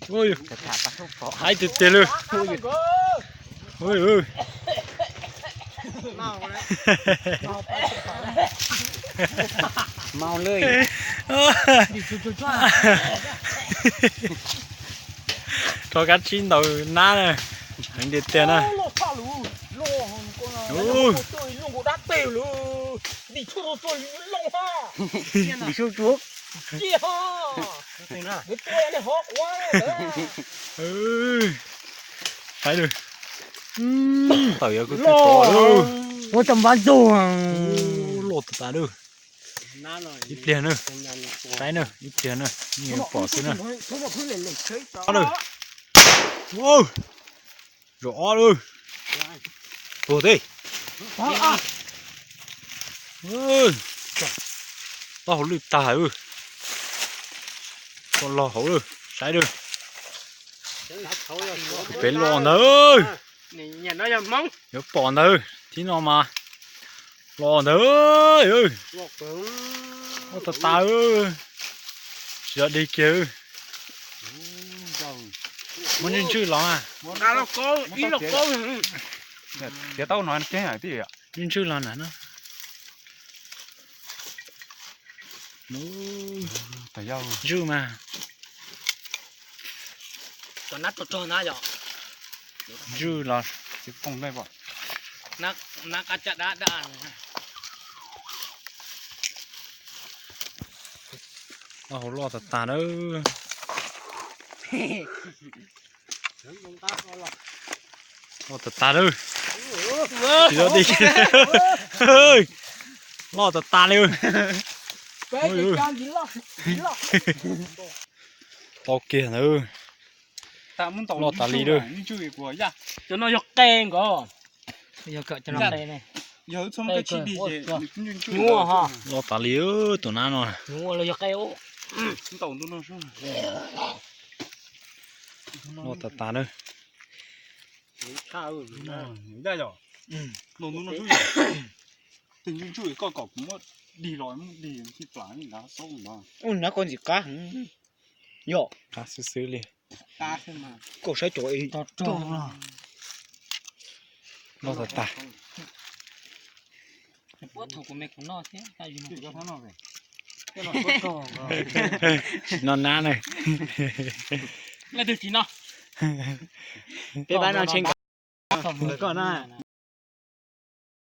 Ui, haib tiag tiag li. Ui, ui. Rho kab tsib ntaus nab na, heev tiag tiag na. Saib lawm, tawm yog kuv tib tod lawm. Ua tau npab ntug, loj tas tas lawm. Ib pliag na, saib na, ib pliag na, yeej yuav pom xwb na. Lawm, zaum ob lawm. Tuag teb. Taub hau lwj tag lawm. Koj log hauv lawm, saib lawm. Pem los ntawd. Yuav pom ntawd, thib no mas los ntawd. Loj tas tas, tsis yog deg kiag. Muab ntswj ntswj los. Tiav tau no tib. Ntswj ntswj los na no. Ntswj mas. Ntswj los tsis poob dab. Hauv loj tas tas na. Loj tas tas lawm. Tsis tau deb. Loj tas tas li. Tau kiag ntawd. Loj tas li lawm. Cov no yog qe nkaus. Loj tas li tus nab no. Loj tas tas na. Ua nab koj ntxim qab. Yog qab xwb xwb li. Koj saib cov loj tas tas. Tsis noj nab na. Peb pab no ntshe nkawd koj na.